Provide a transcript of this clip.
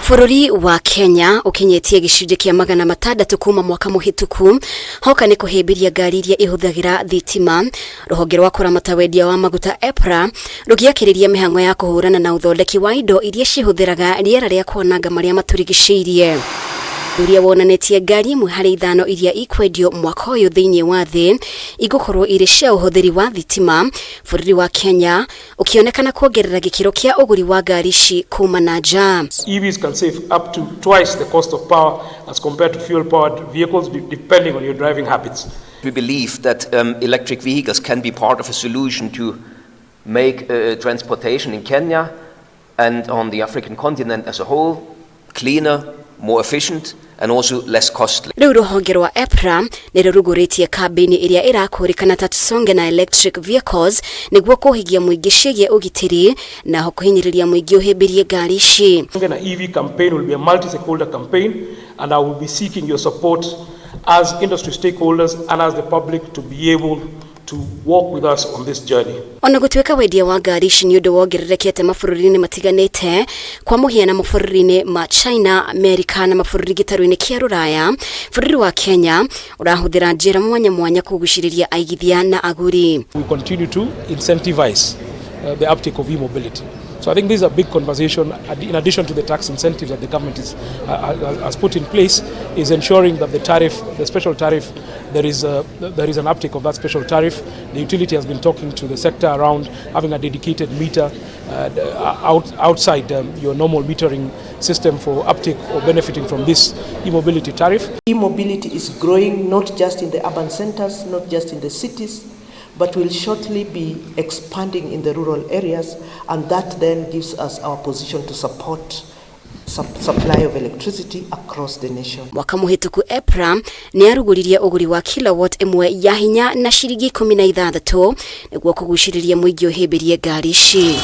Bũrũri wa Kenya ũkinyĩtie gĩcunjĩ kĩa 600 kuma mwaka mũhĩtũku hoka nĩ kũhĩmbĩria ngari iria ihũthagĩra thitima. Rũhonge rwa kũramata wendia wa maguta EPRA rũgĩakĩrĩria mĩhang'o ya kũhũrana na ũthondeki wa indo iria cihũthĩraga rĩera rĩa kwananga marĩa matũrigicĩirie. Ũthuthuria wonanĩtie ngari ĩmwe harĩ ithano iria ikwendio mwaka ũyũ thĩinĩ wa thĩ igũkorwo irĩ cia ũhũthĩri wa thitima. Bũrũri wa Kenya ũkĩonekana kuongerera gĩkĩro kĩa ũgũri wa ngari ici kuma na nja. EVs can save up to twice the cost of power as compared to fuel-powered vehicles, depending on your driving habits. We believe that electric vehicles can be part of a solution to make transportation in Kenya and on the African continent as a whole cleaner, more efficient, and also less costly. Rĩu rũhonge rwa EPRA nĩ rũrugũrĩtie kambĩini ĩrĩa ĩrakũrĩkana ta Tusonge na Electric Vehicles nĩguo kũhigia mũingĩ ciĩgiĩ ũgitĩri na kũhinyĩrĩria mũingĩ ũhĩmbĩrie ngari ici. Tusonge na EV campaign will be a multi-stakeholder campaign, and I will be seeking your support as industry stakeholders and as the public to be able to walk with us on this journey. Ona gũtuĩka wendia wa ngari ici nĩ ũndũ wongererekete mabũrũri-inĩ matiganĩte, kwa mũhiano mabũrũri-inĩ ma China, Amerika na mabũrũri gĩtarũ-inĩ kĩa Rũraya, bũrũri wa Kenya ũrahũthĩra njĩra mwanya mwanya kũgucĩrĩria aigithia na agũri. We continue to incentivize the uptake of e-mobility. So I think this is a big conversation. In addition to the tax incentives that the government has put in place, is ensuring that the tariff, the special tariff, there is an uptake of that special tariff. The utility has been talking to the sector around having a dedicated meter outside your normal metering system for uptake or benefiting from this e-mobility tariff. E-mobility is growing not just in the urban centers, not just in the cities, but will shortly be expanding in the rural areas, and that then gives us our position to support supply of electricity across the nation. Mwaka mũhĩtũku EPRA nĩ yarugũririe ũgũri wa kilowatt ĩmwe ya hinya na ciringi 16 nĩguo kũgucĩrĩria mũingĩ ũhĩmbĩrie ngari ici.